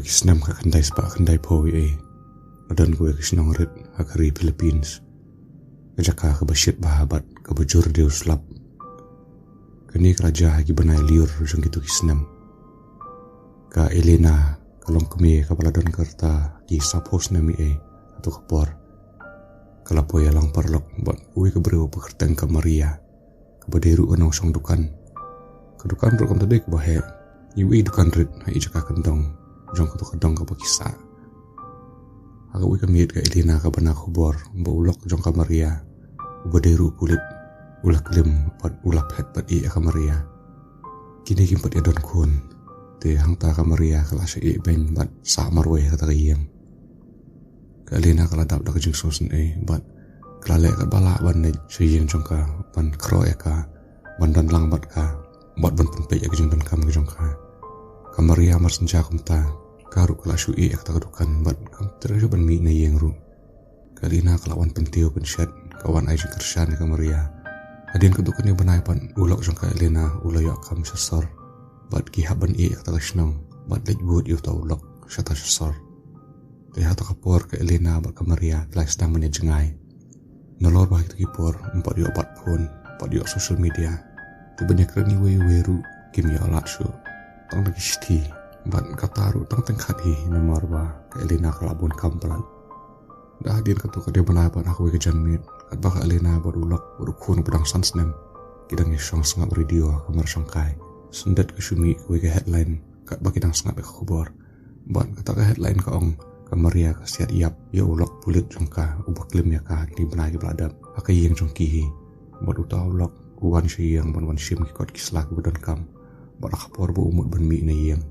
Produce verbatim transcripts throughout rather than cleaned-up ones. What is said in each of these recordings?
Ki snem khatkhyndai spah khyndaiphew wei, la don kawei ka shnong rit ha ka ri Philippines, ka jaka kaba shit bha bad kaba jur dei u slap. Kane ka la jia ha ki bnai lyiur jong kito ki snem. Ka Elena ka long kmie kaba la don ka rta ki sawphew snem hato ka por. Ka la poi ïalang paralok bad uwei ka briew ba kyrteng ka Maria, kaba dei ruh ka nongshong dukan. Ka dukan ruh kam dei kaba heh, iwei i dukan rit ha i jaka kyndong jong kato ka dong kaba ki sah. Ha kawei ka miet ka Elena ka bna khubor ba u lok jong ka Maria, uba dei ruh u pulit, u la klim bad u la phet bad ïeh ïa ka Maria. Kine kim pat ïadon khun. Te hangta ka Maria ka la shah ïeh beiñ bad sah marwei ha kata ka ïing. Ka Elena ka la dap da ka jingsngewsynei bad ka la leh katba lah ban leit sha ïing jong ka, ban khroh ïa ka, ban don lang bad ka, bad ban pynpeit ïa ka jingdonkam ka jong ka. Ka Maria mar shen ja kumta, ka ruh ka la shu ïeh ïa kata ka dukan bad kam treh shuh ban mih na ïing ruh. Ka Elena ka la wan pyntiew pynshet, ka wan ai jingkyrshan ïa ka Maria. Hadien katto katne bnai pat u lok jong ka Elena u la ïoh kam sha sor, bad ki hap ban ïeh ïa kata ka shnong bad leit bud ïa uta u lok shata sha sor. Te hata ka por ka Elena bad ka Maria ki la sdang ban ïa jngai. Nalor ba ha kito ki por ym pat ïoh bat phone, ym pat ïoh social media. Te ban ïakren iwei iwei ruh kim ïoh lad shuh. Tang da ki shithi, bad kata ruh tang tyngkhat hi namar ba ka Elena ka la bun kam palat. Da hadien katto katne bnai pat ha kawei ka janmiet, katba ka Elena bad u lok bad u khun uba dang san snem ki dang ïa shong sngap radio ha ka kamra shongkai, syndet ka shu mih kawei ka headline katba ki dang sngap ïa ka khubor. Bad kata ka headline ka ong, ka Maria ka siat ïap ïa u lok pulit jong ka uba klim ïa ka ha kine ki bnai kiba la dep ha ka ïing jong ki hi. Bad uta u lok u wan sha ïing ban wan shim ki kot ki sla kiba donkam. Bad ha ka por ba u mut ban mih na ïing,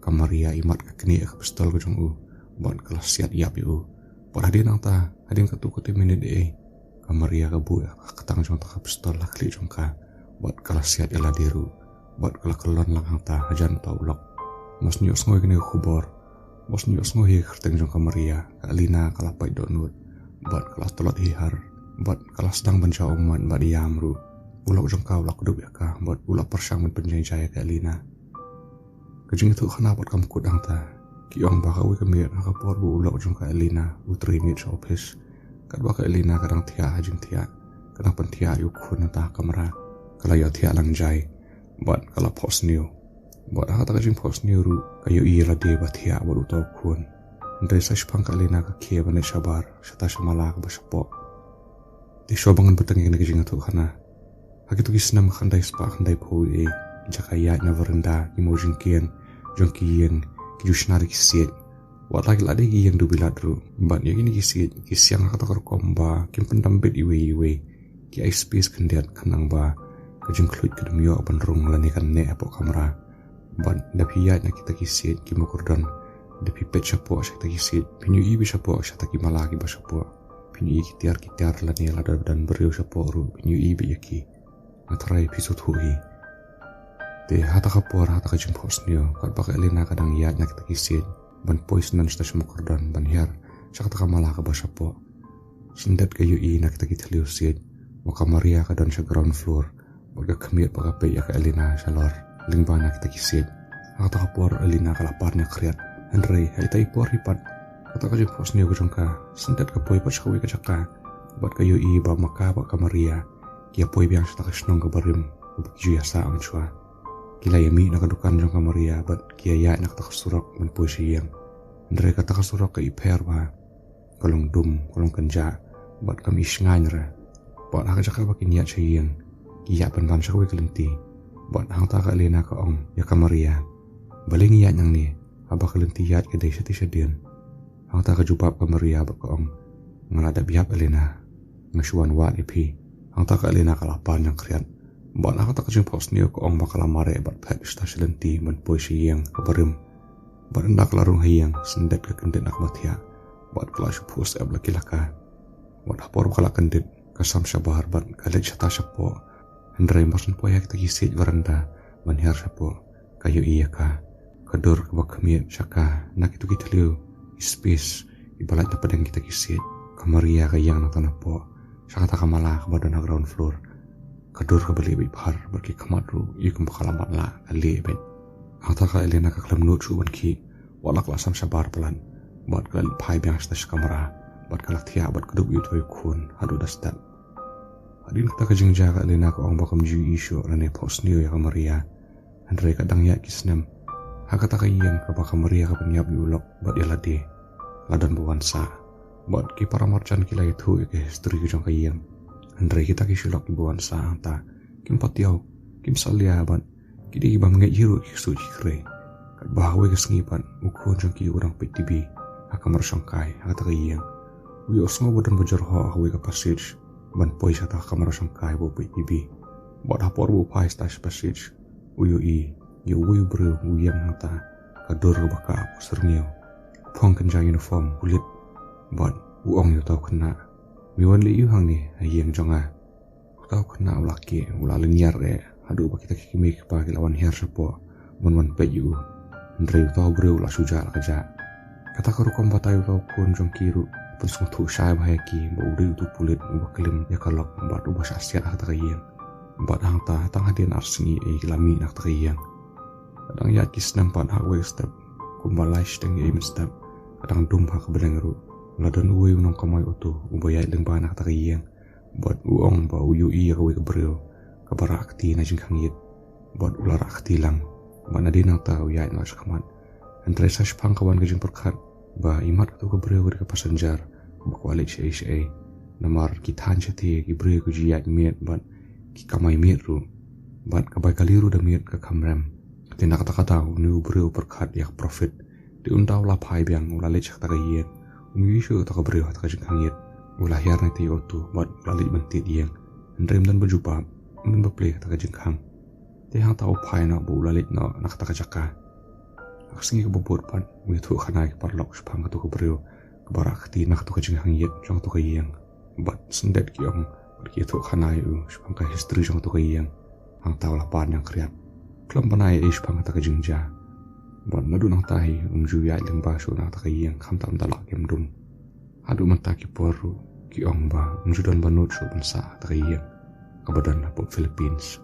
ka Maria i mat ka knieh ïa ka pistol ka jong u bad ka la siat ïap ïa u. Bad hadien nangta, hadien katto katne minit ei, ka Maria ka buh ïa ka ktang jong kata ka pistol ha khlieh jong ka bad ka la siat ïa lade ruh. Bad ka la kyllon lang hangta hajan uta u lok. Mosngi ïohsngew ïa kane ka khubor, mosngi ïohsngew hi ka kyrteng jong ka Maria, ka Elena ka la pait dohnud bad ka la tlot hi har bad ka la sdang ban jaw ummat bad ïam ruh. U lok jong ka u la kdup ïa ka bad u la pyrshang ban pynjai jai ïa ka Elena. Ka jingïathuhkhana pat kam kut hangta. Ki ong ba ha kawei ka miet ha ka por ba u lok jong ka Elena u trei miet sha ophis, katba ka Elena ka dang thiah ha jingthiah, ka dang pynthiah ïa u khun hangta ha kamra, ka la ïoh thiah lang jai bad ka la phohsniew. Bad ha kata ka jingphohsniew ruh ka ïohi ïa lade ba thiah bad uta u khun. Hynrei sa shiphang ka Elena ka khie ban leit shabar shata sha mala kaba shapoh. Te shuwa ba ngan bteng ïa kane ka jingïathuhkhana, ha kito ki snem khyndai spah khyndaiphew wei, jaka ïaid na veranda, ki mawjingkieng jong ki ïing ki ju shna da ki siej. Wat la ki la dei ki ïing duh bilat ruh, bad ïa kine ki siej ki siang ha kata ka rukom ba kim pyndam bit iwei iwei. Ki ai space khyndiat khnang ba ka jingkhluit ka dum ïoh ban rung lane kan neh hapoh kamra. Bad da phi ïaid na kita ki siej ki mukordon, da phi peit shapoh sha kita ki siej, phin ïohi beit shapoh shata ki mala kiba shapoh. Phin ïohi ki tiar ki tiar lane lada don briew shapoh ruh phin ïohi beit ïa ki. Nga tharai phi sngewthuh hi. Te hata ka por, hata ka jingphohsniew, katba ka Elena ka dang ïaid na kita ki siej ban poi syndon shata sha mukordon ban hiar sha kata ka mala kaba shapoh, syndet ka ïohi na kita ki thliew siej ba ka Maria ka don sha ground floor bad ka khmied bad ka peit ïa ka Elena shalor lyngba na kita ki siej. Hata ka por Elena ka la par ñiangkhriat. Hynrei ha ita i por hi pat, kata ka jingphohsniew ka jong ka, syndet ka poi pat sha kawei ka jaka bad ka ïohi ba ma ka bad ka Maria ki ïa poi biang shata ka shnong kaba rim kaba ki ju ïa sah mynshuwa. Ki la ïa mih na ka dukan jong ka Maria bad ki ïa ïaid na kata ka surok ban poi sha ïing. Hynrei kata ka surok ka i pher bha, ka long dum, ka long kynjah bad kam i shngaiñ re. Bad ha ka jaka ba kin ïaid sha ïing, ki ïaid pynban sha kawei ka lynti. Bad hangta ka Elena ka ong ïa ka Maria, balei ngi ïaid nangne haba ka lynti ïaid ka dei shati shadien? Hangta ka jubab ka Maria bad ka ong, nga la dep ïap Elena, nga shu wan wad ïa phi. Hangta ka Elena ka la par ñiangkhriat. Bad hangta ka jingphohsniew ka ong ba ka la mareh bad phet shata sha lynti ban poi sha ïing kaba rim. Bad ynda ka la rung ha ïing, syndet ka kyndit na kaba thiah bad ka la shu phuh syep la ki laka. Bad ha por ba ka la kyndit, ka sam shabar bad ka leit shata shapoh. Hynrei mar syn poi ha kita ki siej veranda ban hiar shapoh, ka ïohi ïa ka, ka dur kaba khmied sha ka na kito ki thliew, ki space kiba lait na pdeng kita ki siej. Ka Maria ka ïeng nangta napoh sha kata ka mala kaba don ha ground floor. Ka dur kaba lieh beit bha bad ki khmat ruh i kumba ka la matlah, ka lieh beit. Hangta ka Elena ka khlem nud shuh ban khih. Wat la ka la sam shabar palat bad ka la leit phai biang sha ka kamra bad ka la thiah bad kdup ïa uto u khun haduh da step. Hadien kata ka jingjia ka Elena ka ong ba kam ju ïohi shuh lane phohsniew ïa ka Maria. Hynrei ka dang ïaid ki snem ha kata ka ïing kaba ka Maria ka pynïap ïa u lok bad ïa lade. La don ba wan sah bad ki para marjan ki la ïathuh ïa ka history ka jong ka ïing. Hynrei kita ki shyllok kiba wan sah hangta kim pat ïoh, kim salia bad ki dei kiba ngeit hi ruh ki ksuid ki khrei. Katba ha kawei ka sngi pat u khun jong ki u dang peit TV ha kamra shongkai ha kata ka ïing. U ïohsngew ba don ba jyrhoh ha kawei ka passage ban poi sha kata ka kamra shongkai ba u peit TV. Bad ha por ba u phai sha kata ka passage u ïohi ïa uwei u briew u ïeng hangta ka dur kaba kah syrngiew, phong kynja uniform pulit bad u ong ïa uta u khynnah, "Me wan leh aïu hangne ha ïing jong nga?" Uta u khynnah u la kieh, u la lynñiar eh haduh ba kita ki kmie ki kpa ki la wan hiar shapoh ban wan peit ïa u. Hynrei uta u briew u la shu jah la ka jah. Kata ka rukom batai uta u khun jong ki ruh u pynsngewthuh shai bha ïa ki ba u dei utu u pulit uba klim ïa ka lok bad uba shah siat ha kata ka ïing. Bad hangta tang hadien ar sngi ei ki la mih na kata ka ïing. Ka dang ïaid ki snem pat ha kawei ka step, kumba lai shiteng ei mynstep, ka dang dum ha ka bneng ruh, la don uwei u nongkamai auto uba ïaid lyngba na kata ka ïing. Bad u ong ba u ïohi ïa kawei ka briew kaba rah kti na jingkhang ïit. Bad u la rah kti lang bad nadien nangta u ïaid noh shakhmat. Hynrei sa shaphang ka wan ka jingpyrkhat ba imat katu ka briew ka dei ka passenger ba kwah leit shaei shaei. Namar ki thaiñ shathie ki briew ki ju ïaid miet bad ki kamai miet ruh. Bad ka bai kali ruh da miet ka kham rem. Te na kata ka daw une u briew u pyrkhat ïa ka profit. Te ynda u la phai biang u la leit sha kata ka ïing, um ïohi shuh ïa uta ka briew ha kata ka jingkhang ïit. U la hiar na ïa uta u auto bad u la leit ban tied ïing. Hynrei ym don ba jubab, ym don ba plie ha kata ka jingkhang. Te hangta u phai noh bad u la leit noh na kata ka jaka. Ha ka sngi kaba bud pat u ïathuh khana ïa ki paralok shaphang katu ka briew kaba rah kti na katu ka jingkhang ïit jong katu ka ïing. Bad syndet ki ong bad ki ïathuh khana ïa u shaphang ka history jong katu ka ïing. Hangta u la pan ñiangkhriat. Khlem bna ei ei shaphang kata ka jingjia. Bad naduh nangta hi um ju ïaid lyngba shuh na kata ka ïing khamtam da lah kem dum. Haduh mynta ki por ruh ki ong ba um ju don ba nud shuh ban sah ha kata ka ïing kaba don hapoh Philippines.